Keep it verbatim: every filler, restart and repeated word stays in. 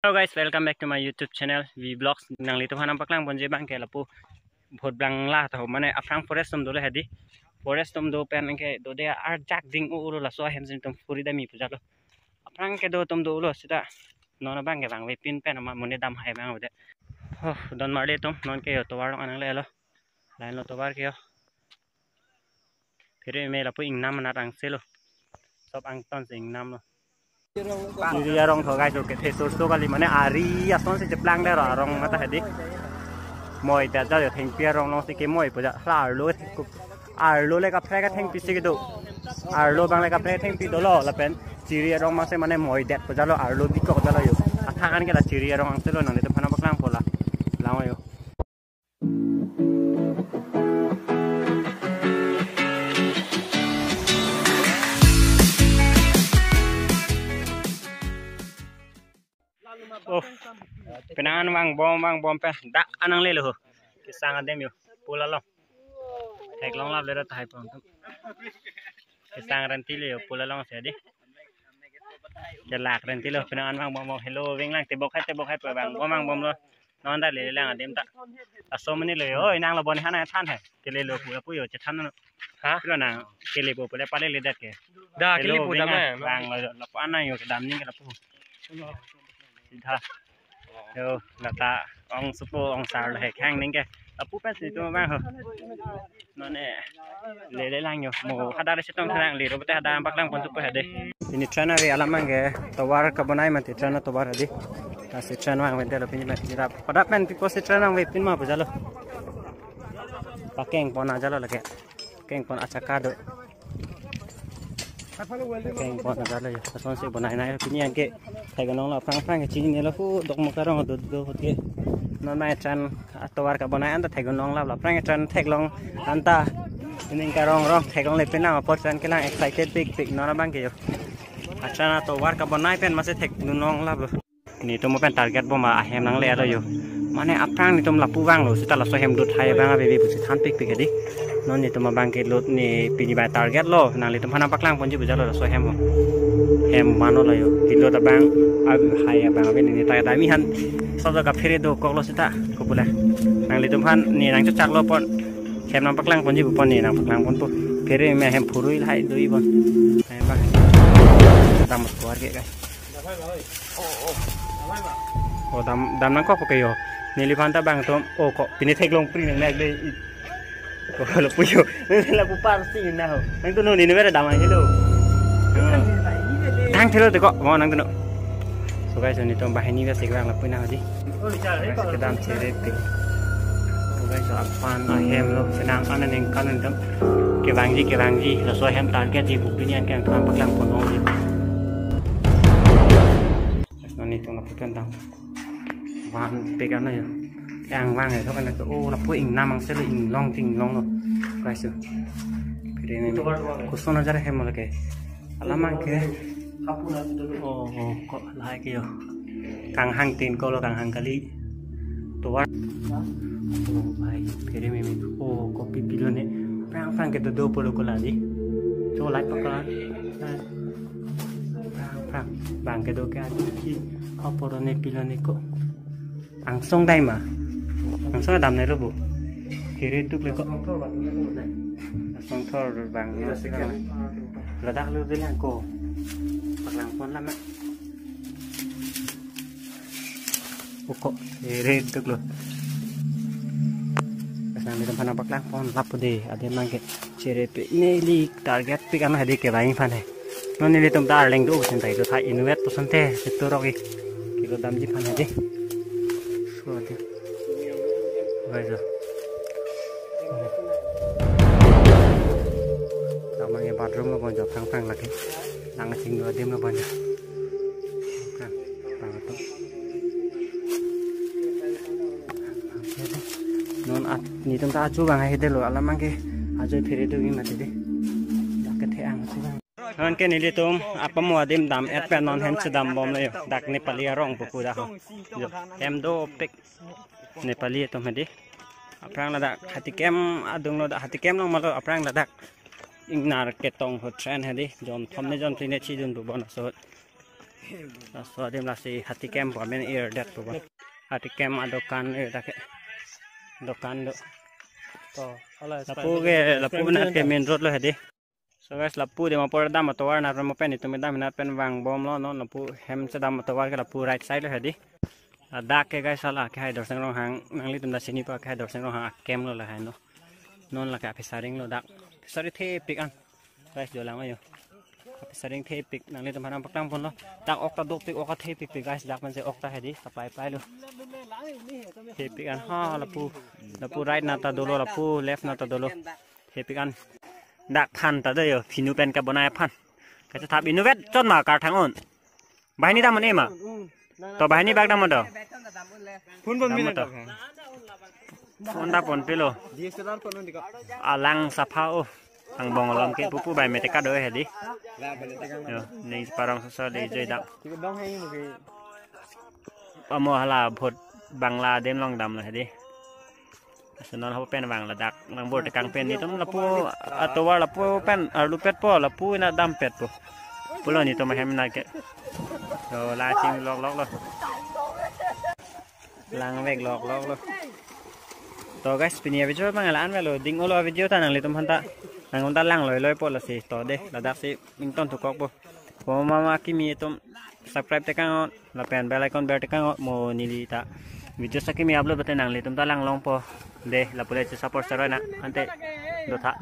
Hello guys, welcome back to my YouTube channel, V Vlogs. Nanglitum aphan nangpaklang ponji abang ke lapu Bhotbangla tho, mane aphrang forest atum dolo hedi. Forest atum do pen ke dode arjak ding ulo, laso ahem si netum phuri dam-i pu jalo. Aphrang kedo atum dolo seta non abang ke vangvepin pen ama monit damhai abang ode. Oh, don marli atum, non ke yo tovar along nanglelo. Line lo tovar ke yo. Phere me lapu ingnam anat angse lo. Sob angton si ingnam lo. Chiri arong tho guys, okay, the source to kali, mane ari ason si cheplang de ro arong mata hedi. Moidet jalo, thengpi arong along si kemoi pu ja, hla arlo thengkup. Arlo le kaprek athengpi si kedo. Arlo abang le kaprek athengpi dolo lapen. Chiri arong mase mane moidet pu jalo, arlo bikok jalo yo. Athak an ke la chiri arong angse lo, nanglitum aphan nangpaklang po la. Lang yo. Oh, penang an vangbom, vangbom pen dak an nanglelo ho. Kesang adem yo, pulo along. Theklong lap le rat hai pon. Kesang renti le yo, pulo along si hedi. Kelak renti lo, penang an vangbom, hello, venglang tebok hai, tebok hai, vangbom, vangbom lo. Non ta lele lang adem ta. Laso mene lo yo, inang lo bon han than hai. Kelelo pu lapu yo, chethan no. Ha? Pilo nang, kelepo pu le palele det ke. Da, hello, kelepo da venglang, ma. Vanglo yo, lapu anang yo kedam ni ke lapu. Sida. Yo, lata ong supo ong sar lo he khang ning ke. Lapu pen si tu abang ho. Non ne lele lang yo. Mo hadak chetong therang le ro, bote hadak paklang pon tu po hedi. Pini train ave alam abang ke tovar kabonai mati, train tovar hedi. Lasi train vangve det lo pini mati rap. Pada pen pipo si train vangvepin ma pu jalo. Pakeng pon a jalo lake. Pakeng pon achaka do. Pakeng pon a jalo yo. Lason si bonai nai pini abang ke. Theklong lo aphrang aphrang ke chinine lo pu dokmoka arong do do ke. Non mai train atovar kabonai anta theklong lap lo. Aphrang train theklong anta ining karong rong theklongle penang apot train kelang excited pikpik non abang ke yo. A train atovar kabonai pen mase theklong lap lo. Netum pen target bom ahem nanglelo yo. Mane aphrang netum lapu vanglo seta laso ahem dut hai abang ave pu si than pikpik hedi. Non netum abang ke lut ne pini abang target lo, nanglitum aphan nangpaklang ponji pu jalo laso ahem ho. Hem mano lo yo. Kelut abang ave hai abang ave ne ta dami han. Sob jaga phere dokok lo seta ko pu la. Nanglitum aphan ne nangchechak lo pon. Hem nangpaklang ponji pu pon ne nangpaklang pon pu. Phere me hem phurui lahai dui pon. Hai bang. Dam kuar ke kai. Oh, dam, dam nangkok ke yo. Neliphan ta bang atum. Oh, kok pini theklong pri nangnek de. Oh, lapu yo. Lapu parsi na ho. Nangtuno ne ne bera dam ai hello. Thang thelo te kok, mo nangtuno. So guys, netum banghini ba sekrang lapu na hedi. Guys, kedam chere te. So guys, so aphan ahem lo penang an ningkan netum. Kevangji, kevangji. Laso ahem target ji bukbini an ke nangpaklang pon ong ji. Guys, non netum lapu pen dam. Van pek ano yo. Yang vang yo, kan to, oh, lapu ingnam angse lo, inglong ti inglong lo. Guys yo. Phere ne. Koson ajar hem lake. Alam abang ke. Oh, oh, kok lahai ke yo. Kanghang tin ko lo, kanghang kali. Tovar. Oh, bhai, phere me me. Oh, kopi pilo ne. Aphrang aphrang ke dodo pulo ko la di. So light pakar. Aphrang aphrang. Bang kedo ke adi ki. Apor ne pilo ne ko. Angsong dai ma. Angsong dam ne lo bo. Kiri tuk le ko. Angsong thor bang. Ladak lo bilang ko. Paklang pon lama. Uko, ere duk lo. Pas nanglitum aphan nangpaklang pon lapu de, adim abang ke chere pik neli target pik ano hedi kevang aphan he. Non nelitum ta arleng do usen tai do tha inutvet puson te, situ rok i. Kilo damji aphan hedi. So adi. Guys, so. Tama ye bathroom lo bonjo, aphrang aphrang lake. Nang ching do adim lo bonjo. Aphrang, aphrang atum. Non at, netum ta achu abang hedi lo, alam abang ke achu phere do gi mati de. Dak kethe ang achu abang. Non ke nelitum apamo adim dam-et pen non hem chedam bom lo yo. Dak Nepali arong puku dak ho. Yo, hem dopik Nepali atum hedi. Aphrang ladak Hatikem adung lo, dak Hatikem along ma lo aphrang ladak. Ingnar ketong ho train hedi. Jon thom ne jon phli ne chidun pu bon aso. Laso adim lasi Hatikem pu amen ir dak pu ba. Hatikem adokan ir dak ke. Dokan do. To, hala lapu ke, lapu na ke main road lo hedi. So guys, lapu Dimapur dam atovar nat mo pen itum dam nat pen vangbomlo non, lapu hem chedam atovar ke lapu right side lo hedi. Ladak ke guys, hala ke hai Dorsing Ronghang, nanglitum ta chini pa ke hai Dorsing Ronghang akem lo lahai no. Non lake aphi saring lo dak. Aphi sari thepik an. Guys, dolang ayo. Aphi saring thepik nanglitum aphan nangpaklang ponlo. Dak ok ta dopik, ok ta thepikpik guys, dak pensi ok ta hedi, kapai pai lo. Thepik an ha lapu. Lapu right nat ta dolo, lapu left nat ta dolo. Thepik an. Dak phan ta do yo, phinu pen kabonai aphan. Kachethap inutvet chot ma karthang un. Banghini dam un-e ma. To banghini bak dam un do. Phone pon Dam mine to. Phone ta pon pilo. D S L R phone un diko. Alang sapha o. Angbong along ke pupu bai mete kado hedi. Yo, ning parong soso de joi dam. Tiko dong hai mo ke. Pamo hala vote Bangla adim along damlo hedi. Laso non hapu pen vang ladak nangbor tekang pen itum lapu atovar lapu pen arlu pet po, lapu na dam pet po. Pulo nitum ahem na ke. Yo, la ching lok lok lo. Lang vek lok lok lo. To guys, pini video abang la-an velo, ding-olo video ta nanglitum aphan ta. Nangtum ta lang loi loi po lasi to de, ladak si ington thukok po. Pamo mama kimi itum subscribe tekang on, lapen bell icon ber tekang on, mo neli ta video sa kimi upload bate nanglitum ta lang longpo. De, lapu le support saroi na, ante dotha.